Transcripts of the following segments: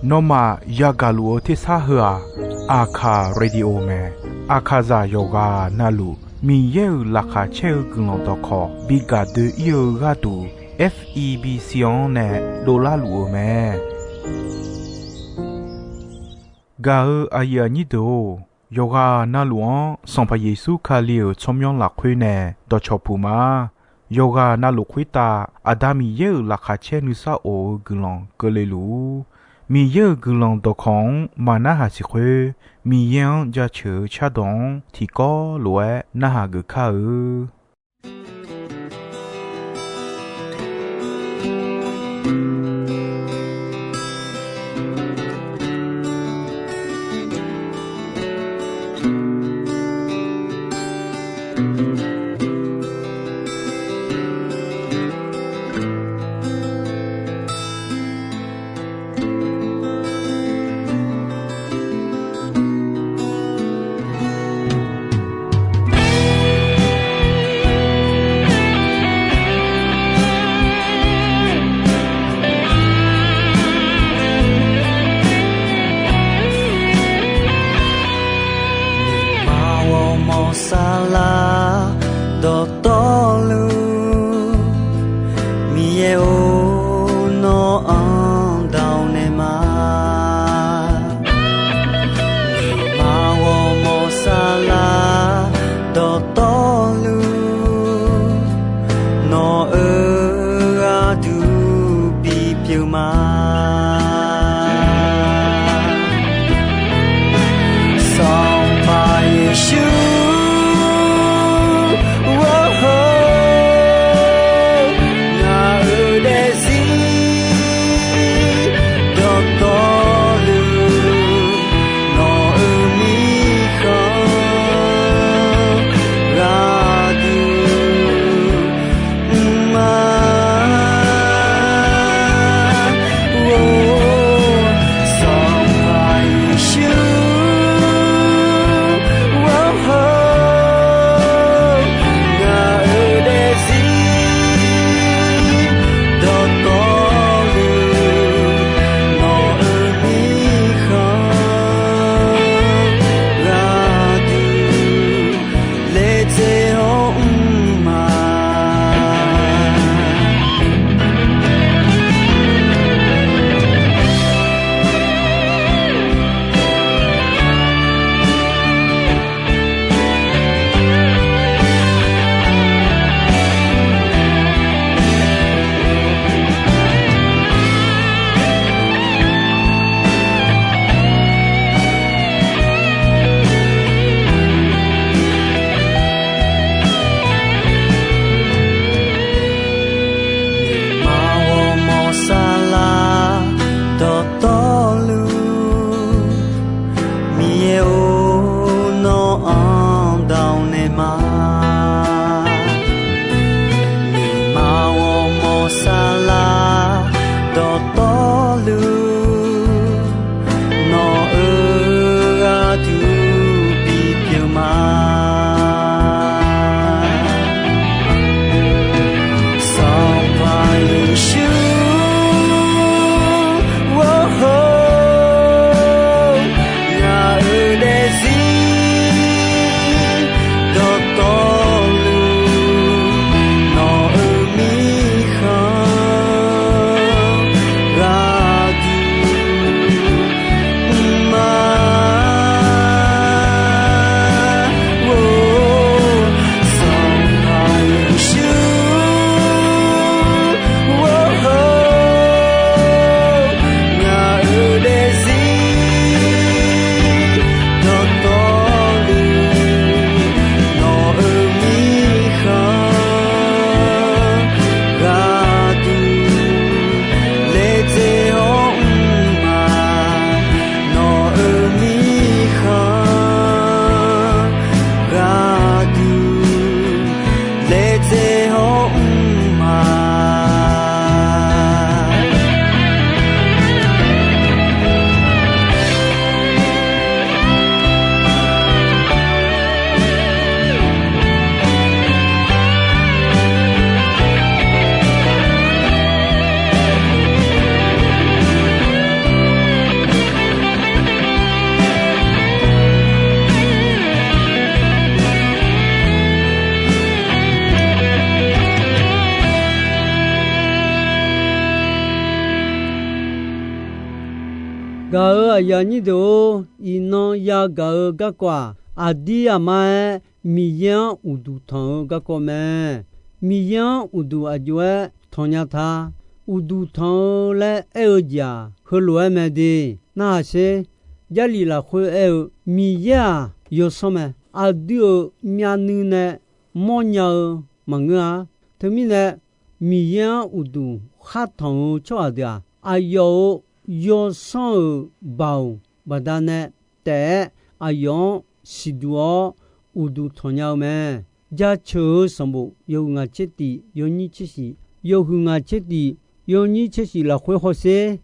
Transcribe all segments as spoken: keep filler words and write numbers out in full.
Nawmaf yagaq luf-eu tersar heu-aq, Aqkaq Radio mae. Aqkaqzaq yawqghaq navluf Miqyaer-euq laqkhaq caer-eu guiqlanq dawqkawq bi gaq doe-ir-eu gharduq, F E B C-anr nae dovlar luf-eu mae. Gaq-eu aqyuif aqnyir deuq-or, yawqghaq navluf-anr Sanqpaq Yeqsur Kali-euq tsawrmyanr lafkhoer nae dawqcawq puq ma. Yawqghaq navluf khoertav Aqda Miqyaer-euq laqkhaq caer nuisar of-eu guiqlanq keuvle luf-ur. Miqyaer-euq guiqlanq dawqkawq-anr maq narhaq siq khoer, Miqyaer-anr jaceuq-eu cardawq-anr tiqkawv lof-aer narhaq geuf kar-eu. Maq ghawrmawr saflar dawqtawvluf, Miqyaer-or, nawr-anr dawq naeq ma. Maq ghawrmawr saflar dawqtawvluf, nawq-euq gharduq bipyeuf ma. Sanqpaq Yeqsur, ngaq-euq daefzir dawqtawvluf, nawq-euq mirkhanq gharduq mr ma. Gaq-euq aqyuif aqnyir deuq-or, iqnan yagaq-eu garkawv-aq, aqdir aqma-aer Miqyaer-anr uqduq tanq-eu garkawv mae. Miqyaer-anr uqduq aqjox-aer tanqnya ta. Uqduq tanq-eu laer aer-eu jeq-aq, heulof-aer mae de. Narhaq sher. Jarlif lafkhoer aer-eu, Miqyaer-aq yawsanr mae. Aqdui-euq myavnuiv nae mawrnya-eu maqngeur-a. Teumirnae, Miqyaer-anr uqduq khartanq-eu tsawrhaq deuq-aq, aqyawf-euq yawsanr-euq baoq baqdanae taef-aer aqyawf-anr siqduq-awr uqduq tanqnya-eu mae. Jaceuq-eu sanqbof yawhuiq ngaq tser tiq yawnyir tser shiq, yawhuiq ngaq tser tiq yawnyir tser shiq lafkhoer hawsher.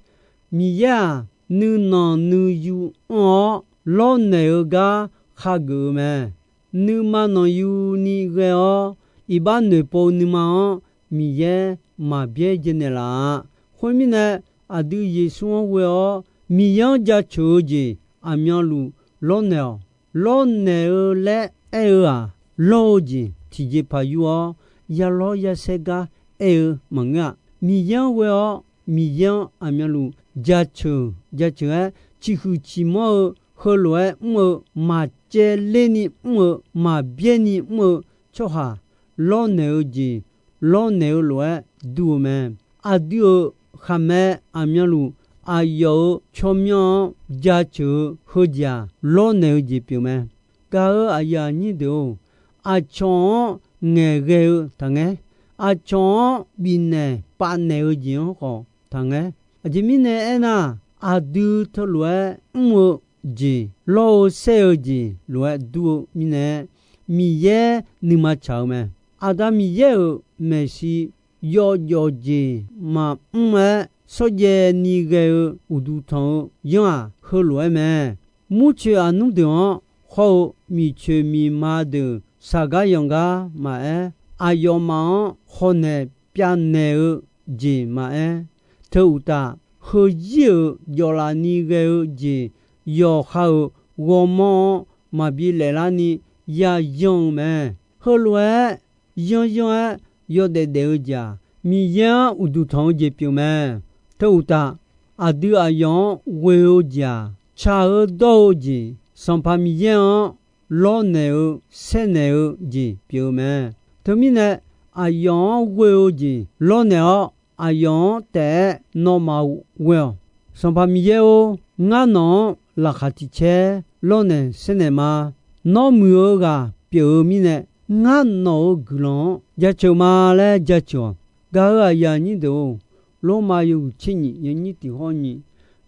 Miqyaer-aq, nuinanq nuiyu anr-awr lawrnaeq-eu gar khageuf-eu mae. Nuima nanqyuni ghae-awr, iqbax noeqpov nuima-anr Miqyaer maqbyaer jaev naeqlaf-a. Khoermirnae, aqdui Yeqsur-anr ghoe-awr Miqyaer-anr jaceuq-eu jeq aqmyanluf lawrnaeq-awq. Lawrnaeq-eu laer aer-eu-aq, lawr-eu jeq tiqjeqpaq yur-awr, ya lawr ya saer gar aer-eu maqngeur-a. Miqyaer-anr ghoe-awr, Miqyaer-anr aqmyanluf jaceuq jaceuq-aer, ciqhuiq ciqmanr-eu heulof-aer mr-eu, maqcaevler ni mr-eu, maqbyaer ni mr-eu tsawrhaq lawrnaeq-eu jeq, lawrnaeq-eu lof-aer dur-eu mae. Aqdui-euq khaqmae aqmyanluf aqyawf-euq tsawrmyanr-anr jaceuq-eu heujeq-aq, lawrnaeq-eu jeq pyeuf mae. Gaq-euq aqyuif aqnyir deuq-or, aqcawq-anr ngaeqghae-eu taqngaer. Aqcawq-anr bifnaeq pafnaeq-eu jeq-anr khawf taqngaer. Aqjeq mirnae aernar, aqdui teulof-aer mr-eu jeq, lawr-eu saer-eu jeq lof-aer dur-eu mirnae, Miqyaer nuima tsaq-eu mae. Aqda Miqyaer-euq maeqshi yawjawf jeq maqmr-aer shawrjaev ni ghae-eu uqduq tanq-eu yanr-aq, heulof-aer mae. Murcoeq aqnmr deuq-anr khawr-eu miqcoeq miqma deuq shaqgar yanqgar maqaer, aqyawfmaf-anr khawqnaeq pyavnaeq-eu jeq maqaer, teu uqtaf, heuzir-euq jawflaf ni ghae-eu jeq yawqha-euq ghawrmawr-anr maqbi laef larni ya yanr-eu mae. Heulof-aer yanryanr-aer yawdaef daef-eu jeq-aq, Miqyaer-anr uqduq tanq-eu jeq pyeuf mae. Teu uqtaf, aqdui aqyawf-anr ghoe-eu jeq-aq, tsaq-eu dawr-eu jeq, Sanqpaq Miqyaer-anr lawrnaeq-eu saernaeq-eu jeq pyeuf-eu mae. Teumirnae, aqyawf-anr ghoe-eu jeq lawrnaeq-awr, aqyawf-anr taef-aer nawmaf ghoe-awq. Sanqpaq Miqyaer-or, ngar nawq-anr laqkhaq tiq caer lawrnaeq saernaeq ma. Nawr muiq-eu ghaq pyeuf-eu mirnae, ngar nawq-euq guiqlanq-anr jaceuq ma laer jaceuq-awq. Gaq-euq aqyuif aqnyir deuq-or, Lormav yawhuiq tser nyiq yawnyir tiq khawr nyiq,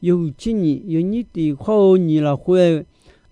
yawhuiq tser nyiq yawnyir tiq khawr-eu nyiq lafkhoer-eu,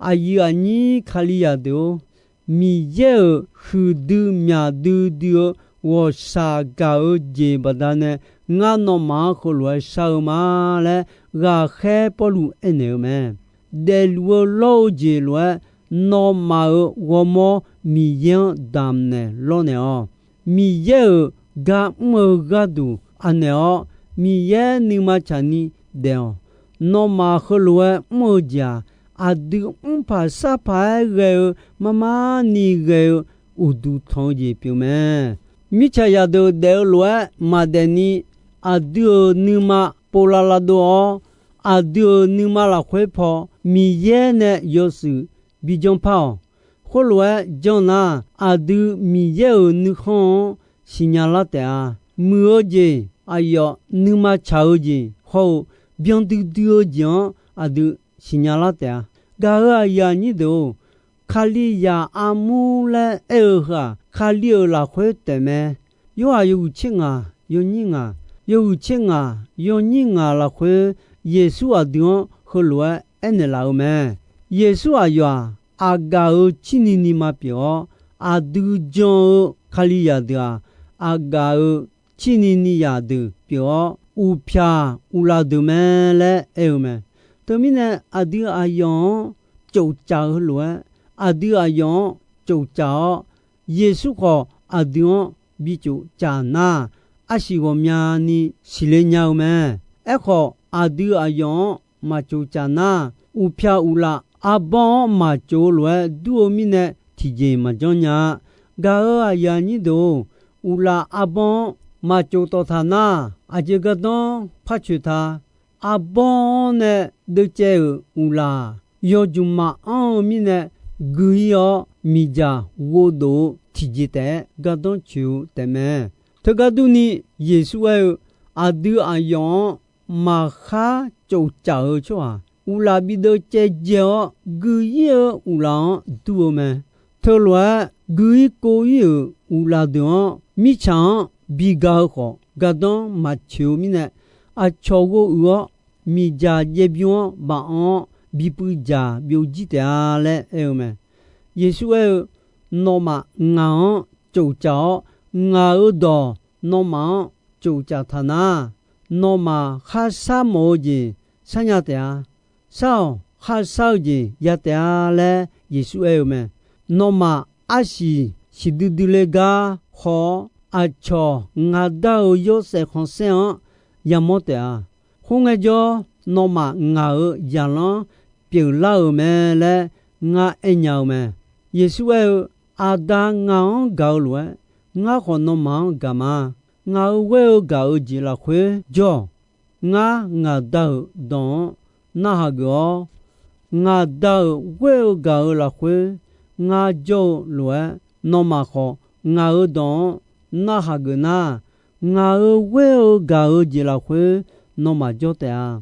aqyuif aqnyir Kalizaq deuq-or, Miqyaer-euq huiqdui myaq duidui-eu ghawqshaq gaq-eu jeq baqdanae, ngar nawmaf-anr heulof-aer shar-eu ma laer, ghaqkhaer Pawrluv aernaeq-eu mae. Daefluf-eu lawr-eu jeq lof-aer, nawmaf-euq ghawrmawr Miqyaer-anr damqnaeq lawrnaeq-awq. Miqyaer-euq gar mr-eu gharduq anaeq-awr, Miqyaer nuima tsaqni daef-awq. Nawmaf heulof-aer mr-eu jeq-aq, aqdui mrpaq sarpaq-aer ghae-eu marmarni ghae-eu uqduq tanq-eu jeq pyeuf mae. Mirtsaq zaqdeuq daef-eu lof-aer maqdaef ni, aqdui-euq nuima povlav lavdov-awr, aqdui-euq nuima lafkhoer paw Miqyaer nae yawshuif bijanr par-awq. Khoerlof-aer janr nar, aqdui Miqyaer-euq nuikhanr-anr siqnya lar taef-a. Muiq-eu jeq, aqyawf nuima tsaq-eu jeq hawr-eu, byan duidui-eu jeq-anr aqdui siqnya lar taef-a. Gaq-euq aqyuif aqnyir deuq-or, Kalizaq armur laer aer-eu heu-aq, Kali-euq lafkhoer taef mae. Yorhaq yawhuiq tser ngaq yawnyir ngaq, yawhuiq tser ngaq yawnyir ngaq lafkhoer, Yeqsur aqdui-anr heulof-aer aernaeq laf-eu mae. Yeqsur aqyawf-aq, aqgaf-euq cirni ni ma pyeuf-awr, aqdui jan-eu Kalizaq deuq-aq, aqgaf-euq cirni ni zaq deuq pyeuf-awr, uqpyaq uqlaf deuq mae laer aer-eu mae. Teumirnae, aqdui aqyawf-anr tsoftsaf-eu lof-aer, aqdui aqyawf-anr tsoftsaf-awr, Yeqsur khawf aqdui-anr bi tsoftsaf nar, arsiq ghawqmyani siqle nya-eu mae. Aerkhawf, aqdui aqyawf-anr maq tsoftsaf nar, uqpyaq uqlaf arbawr-anr maq tsov-eu lof-aer dur-eu mirnae tiqjeq maqjanr nya-a. Gaq-euq aqyuif aqnyir deuq-or, uqlaf arbawr-anr maq tsov tawv taq nar, aqjeq gardanr par coeq ta. arbawr-anr nae deuvcaev-euq uqlaf, yawjuq maqanr-eu mirnae gui-ir-awr, miqdzaq ghovdof-eu tiqjeq taef-aer gardanr coeq-eu taefmae. Teugar durni, Yeqsur aer-eu, aqdui aqyawf-anr maqkhar tsofcaf-eu tsawrhaq, uqlaf bi deuvcaev dzae-awr gui-ir-eu uqlaf-anr dur-eu mae. Teulof-aer gui-ir kov-ir-euq uqlaf deuq-anr mirtsaq-anr bi ga-eu khawf, gardanr maqcoeq-eu mirnae, aqcawq ghovuiq-awr, miqdzaq jaev bymr-anr baf-anr-awr, bipuiv dzaq byovjir taef-a laer aer-eu mae. Yeqsur aer-eu, Nawmaf ngaq-anr tsofcaf-awr, ngaq-euq dawq nawmaf-anr tsofcaf taq nar, nawmaf kharshar mawf-eu jeq sharnya taef-a. Shar-awq, kharshar-eu jeq ya taef-a laer Yeqsur aer-eu mae. Nawmaf arsiq siqdui dui le gar haw-awr, aqcawq ngaq dar-euq yawshaef khanqsaer-anr yamawr taef-a. Khoerngae jawr, nawmaf ngaq-euq zaqlanr pyeuflar-euq mae laer ngar aernya-eu mae. Yeqsur aer-eu, Aqda ngaq-anr gaq-eu lof-aer, ngar khawf nawmaf-anr gaq ma. Ngaq-euq ghoer-eu gaq-eu jeq lafkhoer jawr-awq. Ngar ngaq Da-euq dawq-anr narhaq geuf-awr, ngaq Da-euq ghoer-eu gaq-eu lafkhoer ngar jawr-eu lof-aer, nawmaf khawf ngaq-euq dawq-anr narhaq geuf nar, ngaq-euq ghoer-eu gaq-eu jeq lafkhoer nawmaf jawr taef-a.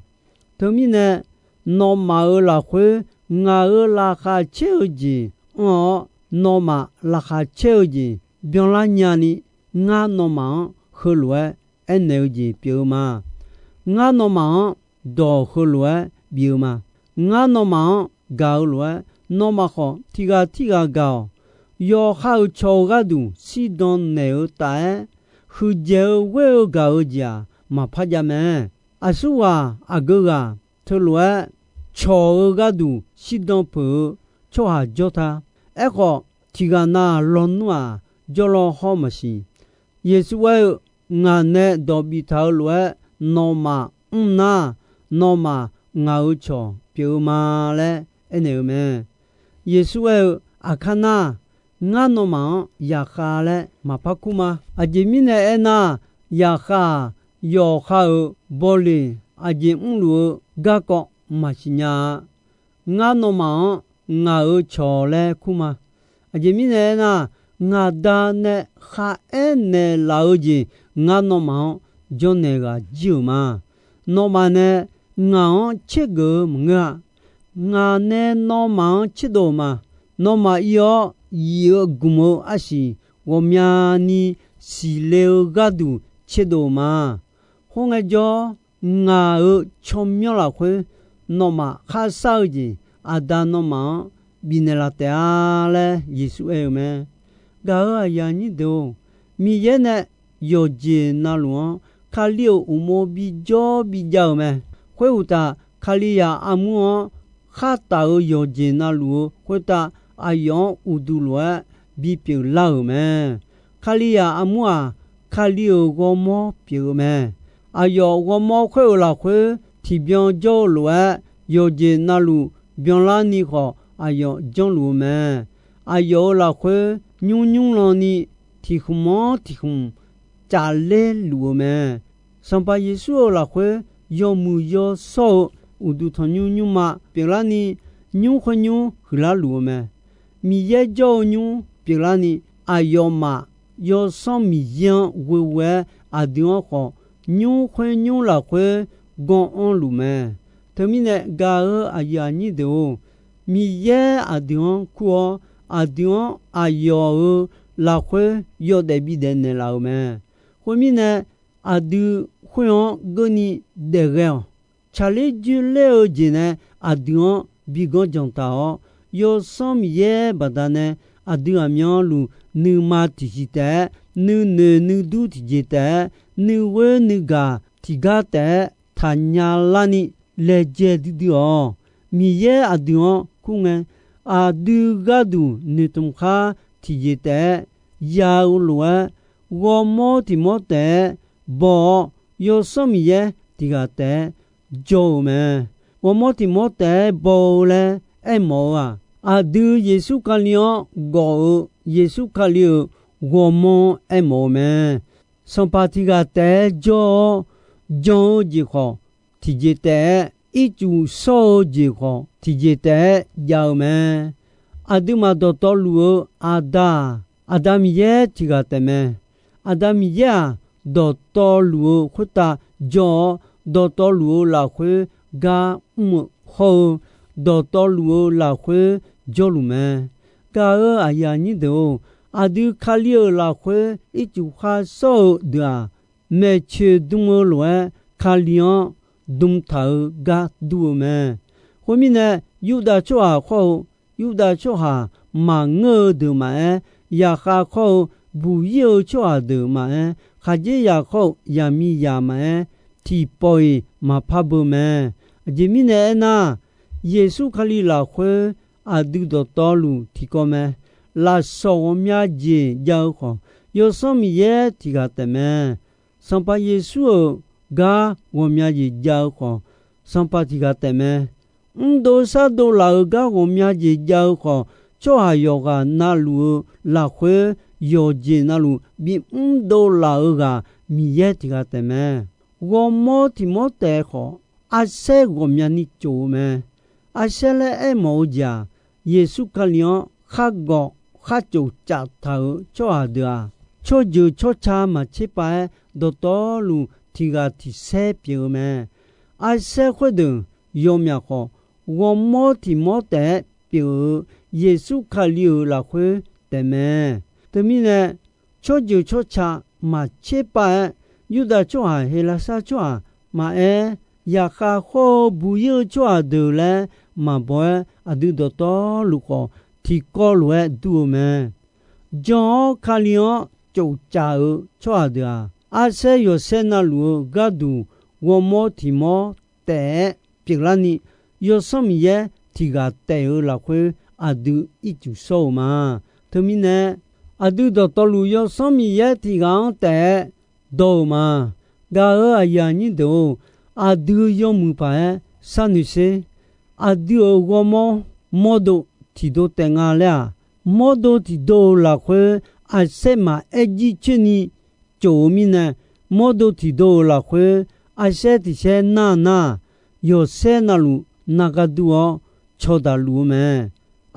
Teumirnae, nawmaf-euq lafkhoer ngaq-euq laqkhaq caer-eu jeq anr-awr, nawmaf laqkhaq caer-eu jeq byanlar nyani, ngar nawmaf-anr heulof-aer aernaeq-eu jeq pyeuf-eu ma. Ngar nawmaf-anr dawq heulof-aer bif-eu ma. Ngar nawmaf-anr gaq-eu lof-aer, nawmaf khawf tiq ghaq tirghaq gaq-awq. Yawqha-euq cawq-eu gharduq shirdan naeq-eu taf-aer, huiqdzaeq-eu ghoer-eu gaq-eu jeq-aq, maqpar jav mae. Aqsurghaq aqgeu ghaq teulof-aer cawq-eu gharduq shirdan peuq-eu tsawrhaq jawr ta. Aerkhawf, tiq ghaq na lawnmr-aq, jawrlaw hawr maqsiq. Yeqsur aer-eu, Ngaq nae dawq biftaq-eu lof-aer nawmaf mr nar, nawmaf ngaq-euq cawq pyeuf-eu ma laer aernaeq-eu mae. Yeqsur aer-eu, Aqkar nar, ngar nawmaf-anr zaqkhav laer maqpar kur ma. Aqjeq mirnae aernar, zaqkhav-aq, yawqha-euq bawleq aqjeq mrluf-eu garkawv maqsiq nya-a. Ngar nawmaf-anr ngaq-euq cawq laer kur ma. Aqjeq mirnae aernar, ngaq Da nae kharaer naeqlaf-eu jeq ngar nawmaf-anr jawrnaeq ghaq jir-euq ma. Nawmaf nae ngaq-anr tsergeuf-eu maqngeur-a. Ngaq nae nawmaf-anr tserdov-euq ma. Nawmaf ir-awr yif-eu gmq-eu arsiq ghawqmyani siqle-eu gharduq tserdov-euq ma. Khoerngae jawr, ngaq-euq tsawrmyanr lafkhoer nawmaf kharshar-eu jeq, Aqda nawmaf-anr bifnaeq laf taef-a laer Yeqsur aer-euq mae. Gaq-euq aqyuif aqnyir deuq-or, Miqyaer nae yawqjeq navluf-anr Kali-euq uqmov bijawr bijav-euq mae. Khoeruqtaf, Kalizaq armur-anr khar taf-euq yawqjeq navluf-eu khoertav aqyawf-anr uqduq lof-aer bipyeuf lar-euq mae. Kalizaq armur-aq, Kali-euq ghawrmawr pyeuf-eu mae. Aqyawf ghawrmawr khoer-euq lafkhoer tiqbyan jawr-eu lof-aer, yawqjeq navluf byanlarni khawf aqyawf janrluf-eu mae. Aqyawf-euq lafkhoer nymr nymr lanni tiq khmq-anr tiq khmq cafler luf-eu mae. Sanqpaq Yeqsur-euq lafkhoer yawmuiq yawshawr-eu uqduq tanqnymr nymrma pyeuflarni, nymr khoer nymr huiqlar luf-eu mae. Miqyaer jawr-eu nymr pyeuflarni, aqyawfmaf Yawsanr Miqyaer-anr ghoeghoe-aer aqdui-anr khawf, nymr khoer nymr lafkhoer ganr-anr luf mae. Teumirnae gaq-euq aqyuif aqnyir deuq-or, Miqyaer aqdui-anr kur-awr, aqdui-anr aqyawf-euq lafkhoer yawdaef bidaef naeqlaf-euq mae. Khoermirnae, aqdui khoer-anr geurni daef ghae-awq. Tsaqler dzoerler-eu jeq nae aqdui-anr bi ganr janq taq-awr, Yawsanr Miqyaer baqdanae aqdui aqmyanluf nuima tiqjeq taef-aer, nuinoeq nuidur tiqjeq taef-aer, nuighoer nuigaq tiqgar taef-aer taqnya larni laejae duidui-awq. Miqyaer aqdui-anr kur ngae, aqdui gharduq noeqtmq khar tiqjeq taef-aer ya-eu lof-aer, ghawrmawr tiq mawr taef-aer baw-awr, Yawsanr Miqyaer tiq ghaq taef-aer jawr-eu mae. Ghawrmawr tiq mawr taef-aer baw-eu laer aermawf-eu-aq, aqdui Yeqsur Kali-anr gawf-eu Yeqsur Kali-euq ghawrmawr-anr aermawf-eu mae. Sanqpaq tiq ghaq taef-aer jawr-awr, jan-eu jeq khawf, tiqjeq taef-aer, ircuf shawr-eu jeq khawf tiqjeq taef-aer jav-eu mae. Aqduimaf dawqtawvluf-eu Aqda-aq, Aqda Miqyaer tiq ghaq taefmae. Aqda Miqyaer-aq, dawqtawvluf-eu khoertav jawr-awr, dawqtawvluf-eu lafkhoer gar mr-eu hawr-eu, dawqtawvluf-eu lafkhoer jawrluf mae. Gaq-euq aqyuif aqnyir deuq-or, aqdui Kali-euq lafkhoer ircuf khar shawr-eu deuq-aq, maeqtsoeq dm-eu lof-aer Kali-anr dm taq-eu gar dur-eu mae. Khoermirnae, Yurdav tsawrhaq khawr-eu Yurdav tsawrhaq maqngeur-eu deuq maqaer, yaqkhav khawr-eu buqir-eu tsawrhaq deuq maqaer, khaqdzerzaq khawr-eu yaqmiqzaq maqaer, tiqpawf-iq maqpar beu mae. Aqjeq mirnae aernar, Yeqsur Kali lafkhoer aqdui dawqtawvluf tiqkawv mae. Lafsawq ghawqmya jeq jav-eu khawf, Yawsanr Miqyaer tiq ghaq taefmae. Sanqpaq Yeqsur-euq gar ghawqmya jeq jav-eu khawf, Sanqpaq tiq ghaq taefmae. Mrdov shardov laf-euq gar ghawqmya jeq jav-eu khawf, tsawrhaq yawqghaq navluf-eu lafkhoer yawqjeq navluf bimr dovlaf-eu ghaq Miqyaer tiq ghaq taefmae. Ghawrmawr tiq mawr taef khawf, arsaer ghawqmyani tsof-eu mae. Arsaer laer aermawf-eu jeq-aq, Yeqsur Kali-anr khar gawf khar cof caf taq-euq tsawrhaq deuq-aq, tsawrjeuq tsawrca maqtser pav-aer dawqtawvluf tiq ghaq tiq saer pyeuf-eu mae. Arsaer khoerdeuq yawmyaf khawf, ghawrmawr tiq mawr taef-aer pyeuf-eu Yeqsur Kali-euq lafkhoer taefmae. Teumirnae, tsawrjeuq tsawrca maqtser pav-aer, Yurdav tsawrhaq Heqlaqsar tsawrhaq maqaer, yaqkhav khawr-eu buqir-eu tsawrhaq deuq laer maqbaw-aer, aqdui dawqtawvluf khawf tiqkawv lof-aer dur-eu mae. Jan-awr Kali-anr cof caf-eu tsawrhaq deuq-aq, arsaer yawqsaer navluf-eu gharduq ghawrmawr tiq mawr taef-aer pyeuflarni, Yawsanr Miqyaer tiq ghaq taef-eu lafkhoer aqdui ircuf shawr-eu ma. Teumirnae, aqdui dawqtawvluf Yawsanr Miqyaer tiq ghaq-anr taef-aer dawr-eu ma. Gaq-euq aqyuif aqnyir deuq-or, aqdui yawmuiq paq-aer sharnoeq sher. Aqdui-euq ghawrmawr mawrdo tiqdo taef nga laer-aq, mawrdo tiqdo-euq lafkhoer arsaer maqaer jir coerni cof-eu mirnae, mawrdo tiqdo-euq lafkhoer arsaer tiq saer nar nar, yawqsaer navluf nar gar dur-awr cawdaq luf-eu mae.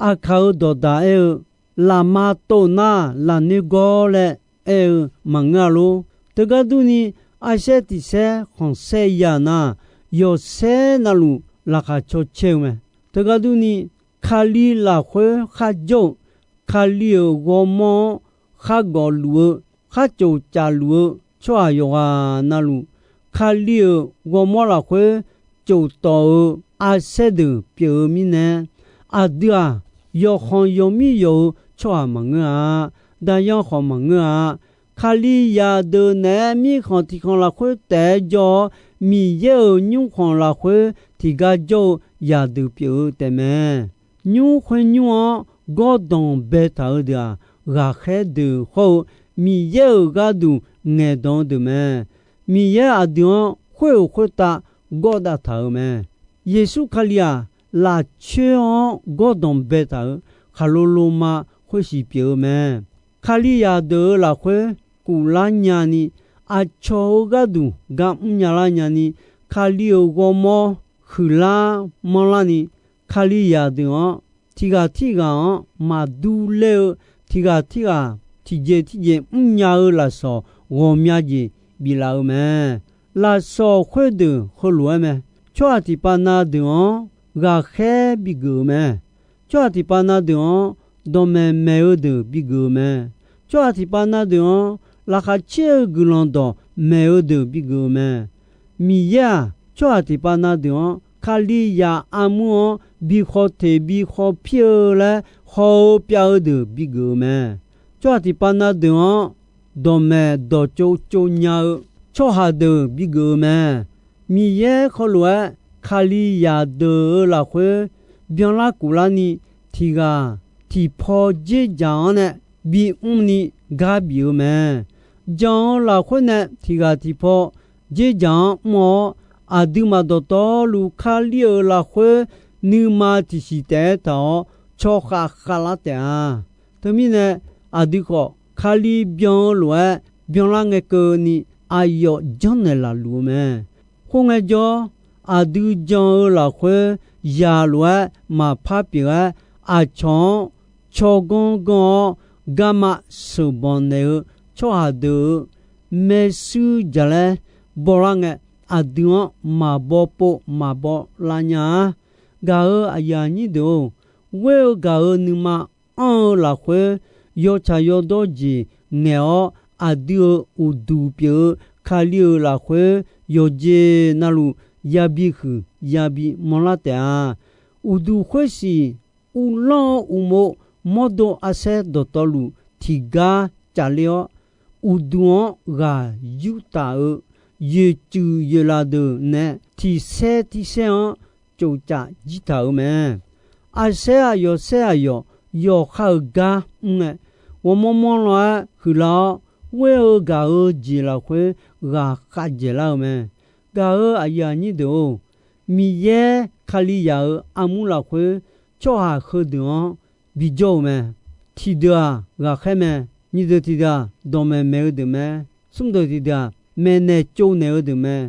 Aqkaq-euq dawqdaq aer-eu, lafma tov nar lafnoer gawr laer aer-eu maqngeur-a lor. Teugar durni, arsaer tiq saer khanqsaer ya nar, yawqsaer navluf laqkhaq caw caer-eu mae. Teugar durni, Kali lafkhoer kharjawr-eu, Kali-euq ghawrmawr-anr khar gawfluf-eu, khar cof cafluf-eu tsawrhaq yawqghaq navluf, Kali-euq ghawrmawr lafkhoer cof tawf-eu arsaer deuq pyeuf-eu mirnae, aqdui-aq, yawqkhanq yawqmir yawq-eu tsawrhaq maqngeur-a. Daqyan khawf maqngeur-a. Kalizaq deuq naeq-aer mirkhanq tiq khanq lafkhoer taef-aer jawr-awr, Miqyaer-euq nymrkhanq lafkhoer tiqgar jawr-eu zaqdeuq pyeuf-eu taefmae. Nymr khoer nymr-anr gawrdanq baetaq-eu deuq-aq, ghaqkhaer deuq hawr-eu Miqyaer-euq gharduq ngaeqdanq-eu deuq mae. Miqyaer aqdui-anr khoer-euq khoertav gawrdav taq-euq mae. Yeqsur Kali-aq, lafcoer-anr gawrdanq baetaq-euq khaqlo loma khoersiq pyeuf-eu mae. Kalizaq deuq-euq lafkhoer kuflar nyani, aqcawq-euq gharduq gar mrnya lar nyani, Kali-euq ghawrmawr huiqlar manrlarni, Kalizaq deuq-anr tiq ghaq tirghaq-anr maqdur ler-eu, tiq ghaq tirghaq tiqjeq tirjeq mrnya-eu lafsawq ghawqmya jeq biflaf-eu mae. Lafsawq khoerdeuq heulof-aer mae. Tsawrhaq tiqpav na deuq-anr ghaqkhaer bigeuf-eu mae. Tsawrhaq tiqpav na deuq-anr dawqmaeq maeq-eu deuq bigeuf-eu mae. Tsawrhaq tiqpav na deuq-anr laqkhaq caer-eu guiqlanq dawqmaeq-eu deuq bigeuf-eu mae. Miqyaer-aq, tsawrhaq tiqpav na deuq-anr Kalizaq armur-anr bi khawf teq bi khawf pir-eu laer haw-eu pyav-eu deuq bigeuf-eu mae. Tsawrhaq tiqpav na deuq-anr dawqmaeq dawqtsov tsov nya-eu tsawrhaq deuq bigeuf-eu mae. Miqyaer khawlof-aer Kalizaq deuq-euq lafkhoer byanlar kuflarni, tiq ghaq tiq paw dzerdzaq-anr nae bimr ni gar bif-eu mae. Jan-eu lafkhoer nae tiq ghaq tiq paw dzerdzaq-anr mr-awr, aqduimaf dawqtawvluf Kali-euq lafkhoer nuima tiqsiq taef-aer taq-awr, cawkhav khavlar taef-a. Teumirnae, aqdui khawf Kali byan-eu lof-aer byanlar ngae keuvni aqyawf janrnaeq laf luf-eu mae. Khoerngae jawr, aqdui jan-eu lafkhoer yaq lof-aer maqpar pyeuf-aer, aqcawq-anr tsawrganr ganr-awr garma sheuqbanq naeq-eu tsawrhaq deuq-euq maershuir jaqlaer bawlar ngae, aqdui-anr maqbaw pov maqbaw lar nya-a. Gaq-euq aqyuif aqnyir deuq-or, ghoer-eu gaq-euq nuima anr-eu lafkhoer, yawtsaq yawdawr jeq ngaeq-awr, aqdui-euq uqduq pyeuf-eu Kali-euq lafkhoer yawqjeq navluf yabi huiq yabi manrlar taef-a. Uqduq khoersiq uvlanr-eu uqmov mawrdo arsaer dawqtawvluf tiqgar cafler-awr, uqduq-anr ghaq yurtaq-euq yoeqtsuif yoeqlaf deuq nae tiqsaer tiqsaer-anr tsofcaf jir taq-euq mae. Arsaer aqyawf saer aqyawf yawqha-euq gar mr ngae, ghawrmawr mawr lan-aer huiqlar-awr, ghoer-eu gaq-eu jeq lafkhoer ghaq khavdzaeq lar-eu mae. Gaq-euq aqyuif aqnyir deuq-or, Miqyaer Kalizaq-euq armur lafkhoer tsawrhaq heudeuq-anr bijawr-eu mae. Tiqdeuq-aq ghaqkhaer mae. Nyiqdeuq tiqdeuq-aq dawqmaeq maeq-eu deuq mae. Smrdeuq tiqdeuq-aq maeqnaeq tsovnaeq-eu deuq mae.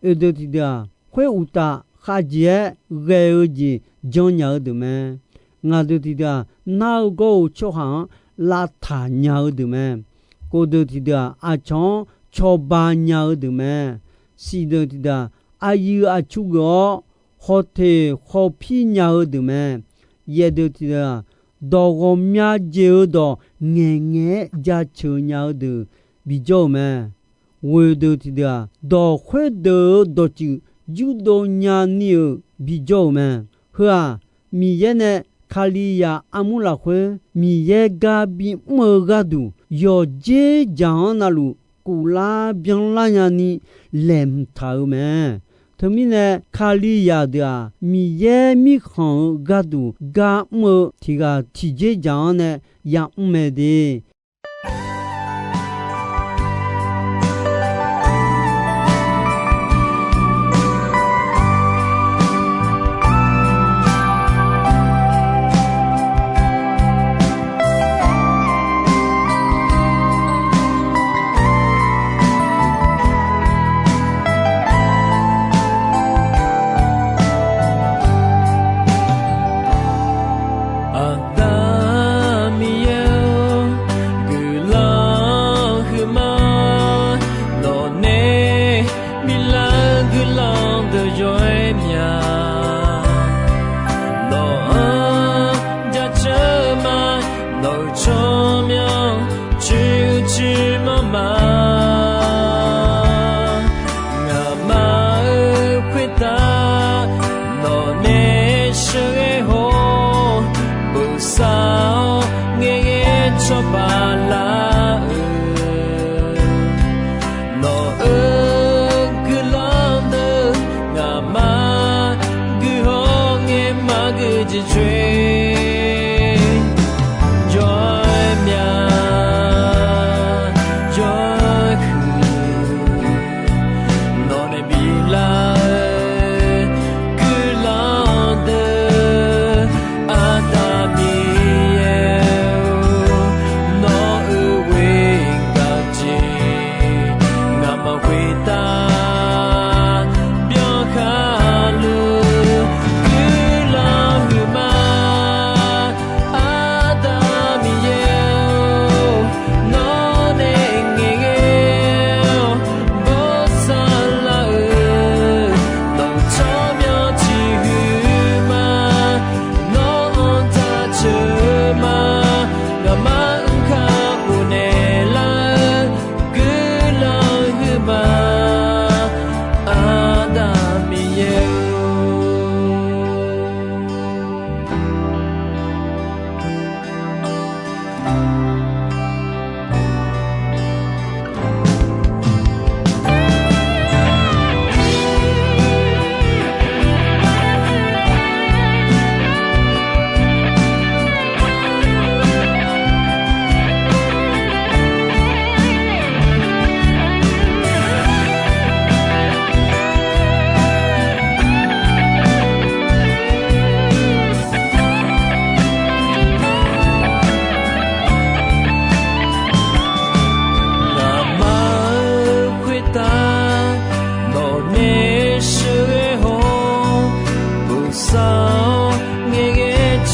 Oeqdeuq tiqdeuq-aq khoeruqtaf khavjeq-aer ghae-eu jeq janrnya-eu deuq mae. Ngaqdeuq tiqdeuq-aq nar-eu gawr-eu tsawrhaq-anr lavtaq nya-eu deuq mae. Kofdeuq tiqdeuq-aq aqcawq-anr cawba nya-eu deuq mae. Siqdeuq tiqdeuq-aq aqyuif aqtsu geuf-awr hawteq hawpir nya-eu deuq mae. Yaeqdeuq tiqdeuq-aq dawq ghawqmya jeq-eu dawq ngaeqngaeq-aer jaceuq nya-eu deuq bijawr-eu mae. Ghoeqdeuq tiqdeuq-aq dawq khoerdeuq-euq dawqtsuif yurdov nyani-euq bijawr-euq mae. Heu-aq, Miqyaer nae Kalizaq armur lafkhoer Miqyaer gar bimr-eu gharduq, yawqdzer jaq-anr navluf kuvlar byanlar nyani laeqhmq taq-euq mae. Teumirnae, Kalizaq deuq-aq, Miqyaer Mirkhanq-euq gharduq gar mr-eu tiq ghaq tiqdzer jaq-anr nae yamr mae de. Aqda Miqyaer-or, guiqlanq huiqma, nawqnae biflar-eu guiqlanq deuq yawr-aer mya. Nawq-anr jaceuq-eu ma, nawq-euq tsawrmyanr cuiv cuiv manr ma. Ngaqma-euq khoertav nawqnae sheuqghae hawr, bosav-awr ngaeqghae cawba lar-euq nawq-euq guiqlanq deuq ngaqma guiqhawr ngae maqgui jeq coer, jawr-aer mya, jawr-aer huiq. Nawqnae biflar-eu guiqlanq deuq, Aqda Miqyaer-or, nawq-euq ghoer gaq jeq ngaqma khoertav byankhar luf guiqlanq huiqma.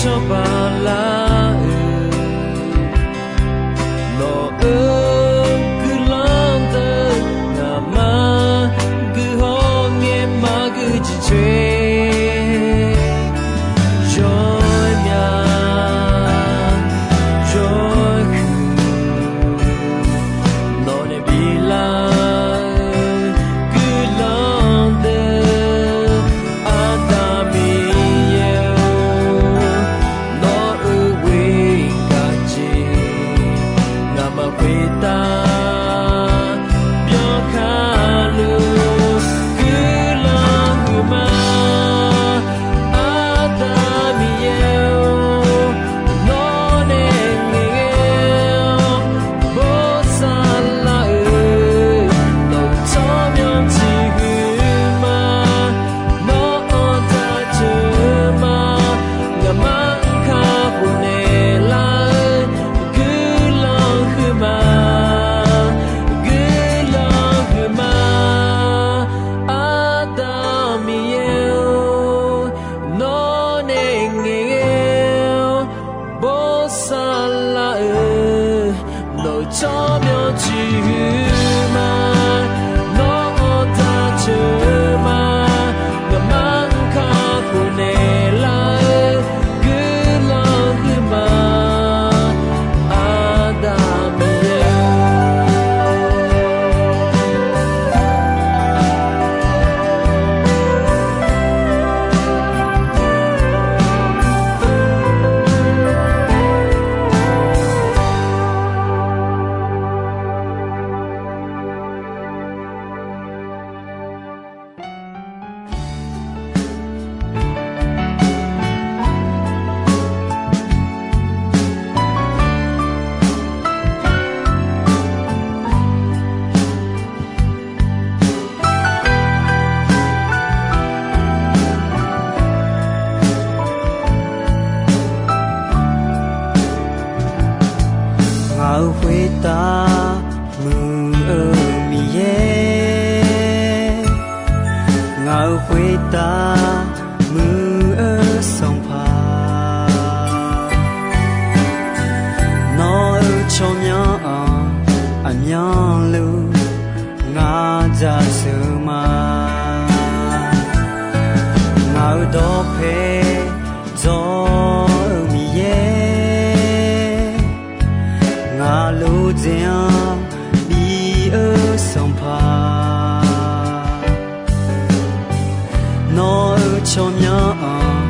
Cawba lar-eu, nawq-euq guiqlanq deuq ngaqma guiq hawr ngae maqgui ciqcoer, yawmya yawhuiq nawq nae bilar-eu guiqlanq deuq, Aqda Miqyaer-or, nawq-euq ghoer gaq jeq ngaqma khoertav byankhar luf guiqlanq huiqma. Aqda Miqyaer-or, nawr nae ngaeqghae-awr bosav lar-eu, nawq-euq tsawrmyanr tiq huiqma. Nawr-anr taq teuq ma, ngaqma-anr kakhof naeq lar-eu guiqlanq huiqma, guiqlanq huiqma. Aqda Miqyaer-or, nawr nae ngaeqghae-awr bosav lar-eu, nawq-euq tsawrmyanr tiq huiqma. Nawr-anr taq teuq ma, ngaqma-anr kakhof naeq lar-eu guiqlanq huiqma. Aqda Miqyaer-or, ngaq-euq khoertav muiq-eu Miqyaer, ngaq-euq khoertav muiq-eu Sanqpaq, nawq-euq tsawrmyanr-anr aqmyanluf ngar jaceuq ma. Ngaq-euq dawqpae dzawr-eu Miqyaer, ngaq lof-aer bi-eu Sanqpaq, nawq-euq tsawrmyanr-anr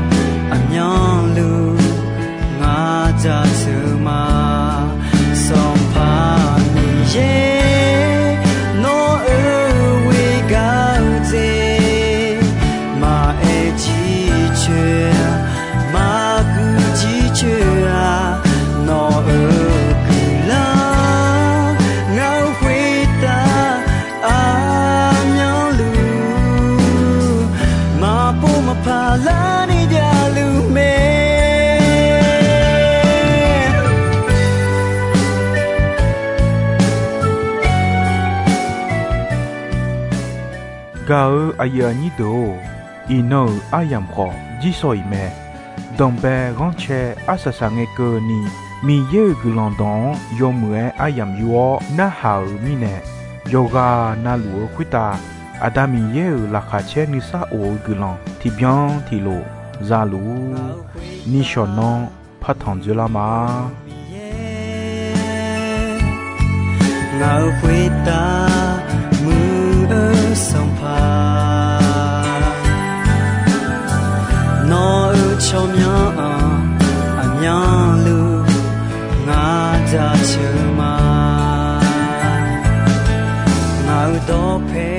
aqmyanluf ngar jaceuq ma. Sanqpaq Miqyaer, nawq-euq ghoer gaq-eu jeq maqaer jircoer-a, maqgui jircoer-a, nawq-euq guiqlanq ngaq-euq khoertav aqmyanluf maqpov maqpar larni javluf mae. Gaq-eu aqyuif aqnyir deuq-or, iqnan-euq aryamq khawf jirsawq iq mae. Danqbae ghanrcae arsaq saq ngae keuvni, Miqyaer-euq guiqlanq dawq-anr yawmuiq-aer aryamq yur-awr narhaq-euq mirnae, yawqghaq navluf-eu khoertav Aqda Miqyaer-euq laqkhaq caer nuisar of-eu guiqlanq tiqbyan tiqlof za luf-ur. Nishawq nan partanq dzoerlar ma. Ngaq-euq khoertav muiq-eu Sanqpaq, nawq-euq tsawrmyanr-anr aqmyanluf ngar jaceuq ma. Ngaq-euq dawqpae